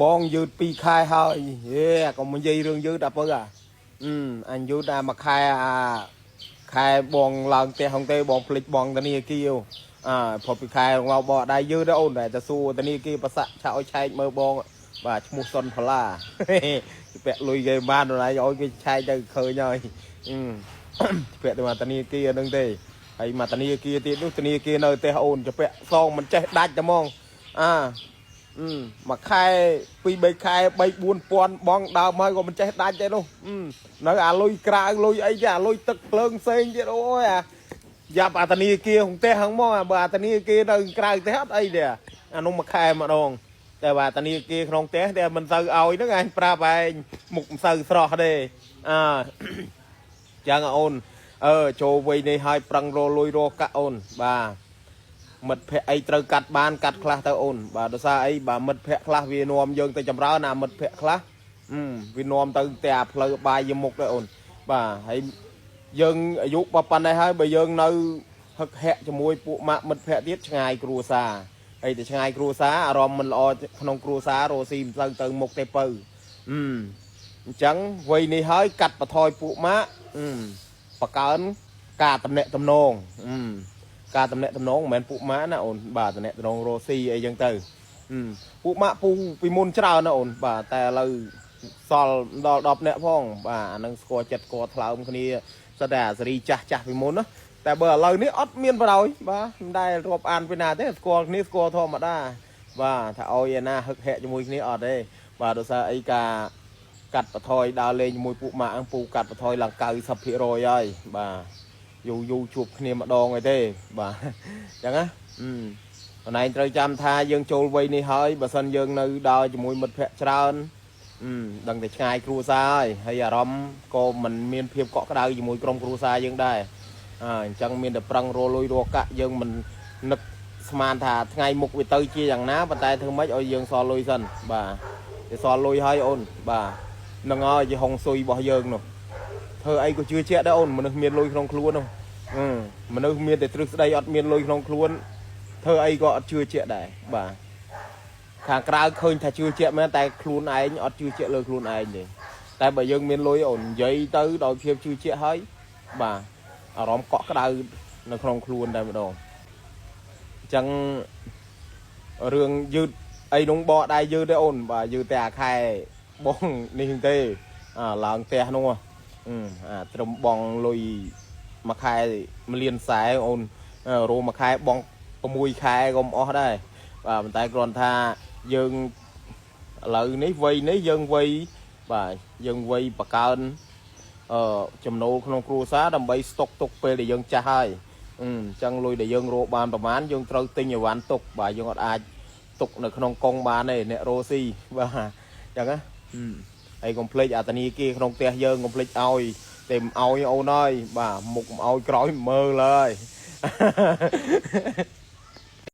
បងយឺត2ខែហើយហេកុំនិយាយរឿងយឺតអាពៅអាអឺអញយឺតអាមួយខែអាខែបងឡើងផ្ទះហងទេបងភ្លេចបងធនាគារអាផុតពីខែងបងអត់ដែរយឺតទេអូនតែទៅសួរធនាគារប្រសាក់ឆាឲ្យឆែកមើលបងបាទឈ្មោះសុនផល្លា ពាក់លុយគេបានដល់ឲ្យគេឆែកទៅឃើញហើយអឺ ពាក់ទៅមកធនាគារហ្នឹងទេហើយមកធនាគារទៀតនោះធនាគារនៅផ្ទះអូនจะពាក់សងមិនចេះដាច់តែហ្មងអាអឺមួយខែពីរបីខែ3 4000បងដើមហើយក៏មិនចេះដាច់ទេនោះអឺនៅអាលុយក្រៅលុយអីទេអាលុយទឹកភ្លើងផ្សេងទៀតអូយអាយ៉ាប់អាធនាគារក្នុងផ្ទះហ្នឹងហ្មងអាបើអាធនាគារនៅក្រៅផ្ទះអត់អីទេអានោះមួយខែម្ដងតែបើអាធនាគារក្នុងផ្ទះតែមិនសូវឲ្យហ្នឹងឯងប្រាប់ឯងមុខមិនសូវស្រស់ទេអើ ចឹងអូនអឺចូលវ័យនេះហើយប្រឹងរលុយរកាក់អូនបាទមិត្តភ័ក្ដិអីត្រូវកាត់បានកាត់ខ្លះទៅអូនបាទដោយសារអីបាទមិត្តភ័ក្ដិខ្លះវានាំយើងទៅចម្រើនអាមិត្តភ័ក្ដិខ្លះអឺវានាំទៅតែអាផ្លូវបាយយមុខទៅអូនបាទហើយយើងអាយុប៉ុណ្ណេះហើយបើយើងនៅហឹកហាក់ជាមួយពួកម៉ាក់មិត្តភ័ក្ដិទៀតឆ្ងាយគ្រួសារហើយតែឆ្ងាយគ្រួសារអារម្មណ៍មិនល្អក្នុងគ្រួសាររស់ស៊ីមិនសូវទៅមុខទេពៅអឺ អញ្ចឹងវ័យនេះហើយកាត់បន្ថយពួកម៉ាក់អឺបកើនការតំណាក់តំណងអឺការតំណាក់តំណងមិនមែនពួកម៉ាក់ណាអូនបាទតំណាក់តំណងរស់ស៊ីអីចឹងទៅអឺពួកម៉ាក់ពូពីមុនច្រើនណាអូនបាទតែឥឡូវសល់ដល់10នាក់ផងបាទអានឹងស្គាល់ចិត្តស្គាល់ថ្លើមគ្នាសិតតែអាសេរីចាស់ចាស់ពីមុនណាតែបើឥឡូវនេះអត់មានបរោយបាទមិនដែលរាប់អានពីណាទេស្គាល់គ្នាស្គាល់ធម្មតាបាទថាឲ្យឯណាហឹកហាក់ជាមួយគ្នាអត់ទេបាទដោយសារអីការ កាត់បន្ថយដើរលេងជាមួយពួកម៉ាក់អង្គពូកាត់បន្ថយឡើង90%ហើយបាទយូរយូរជួបគ្នាម្ដងអីទេបាទអញ្ចឹងណាអឺអូនឯងត្រូវចាំថាយើងចូលវ័យនេះហើយបើសិនយើងនៅដើរជាមួយមិត្តភ័ក្តិច្រើនអឺដឹងតែឆ្ងាយគ្រួសារហើយហើយអារម្មណ៍ក៏មិនមានភាពកក់ក្ដៅជាមួយក្រុមគ្រួសារយើងដែរអើអញ្ចឹងមានតែប្រឹងរលុយរកាក់យើងមិននឹកស្មានថាថ្ងៃមុខវាទៅជាយ៉ាងណាប៉ុន្តែធ្វើម៉េចឲ្យយើងសល់លុយសិនបាទវាសល់លុយហើយអូនបាទ នឹងហើយជាហុងស៊ុយរបស់យើងនោះធ្វើអីក៏ជឿជាក់ដែរអូនមនុស្សមានលុយក្នុងខ្លួននោះអឺមនុស្សមានតែទ្រឹស្ដីអត់មានលុយក្នុងខ្លួនធ្វើអីក៏អត់ជឿជាក់ដែរបាទខាងក្រៅឃើញថាជឿជាក់មែនតែខ្លួនឯងអត់ជឿជាក់លើខ្លួនឯងទេតែបើយើងមានលុយអូននិយាយទៅដោយភាពជឿជាក់ហើយបាទអារម្មណ៍កក់ក្ដៅនៅក្នុងខ្លួនតែម្ដងអញ្ចឹងរឿងយឺតអីនោះបកដែរយឺតទេអូនបាទយឺតតែអាខែ បងនេះទេអាឡើងផ្ទះនោះអឺអាត្រឹមបងលុយមួយខែមួយលានខ្សែអូនរោមួយខែបង6ខែក៏មិនអស់ដែរបាទប៉ុន្តែគ្រាន់ថាយើងឥឡូវនេះវ័យនេះយើងវ័យបាទយើងវ័យបកើនអឺចំណូលក្នុងគ្រួសារដើម្បីស្តុកទុកពេលដែលយើងចាស់ហើយអឺអញ្ចឹងលុយដែលយើងរកបានប្រហែលយើងត្រូវទិញអីវ៉ាន់ទុកបាទយើងអត់អាចទុកនៅក្នុងកុងបានទេអ្នករស់ស៊ីបាទអញ្ចឹងណា ហើយកុំភ្លេចអាធនាគារក្នុងផ្ទះយើងកុំភ្លេចឲ្យតែមិនឲ្យអូនហើយបាទមុខមិនឲ្យក្រោយមិនមើលហើយ។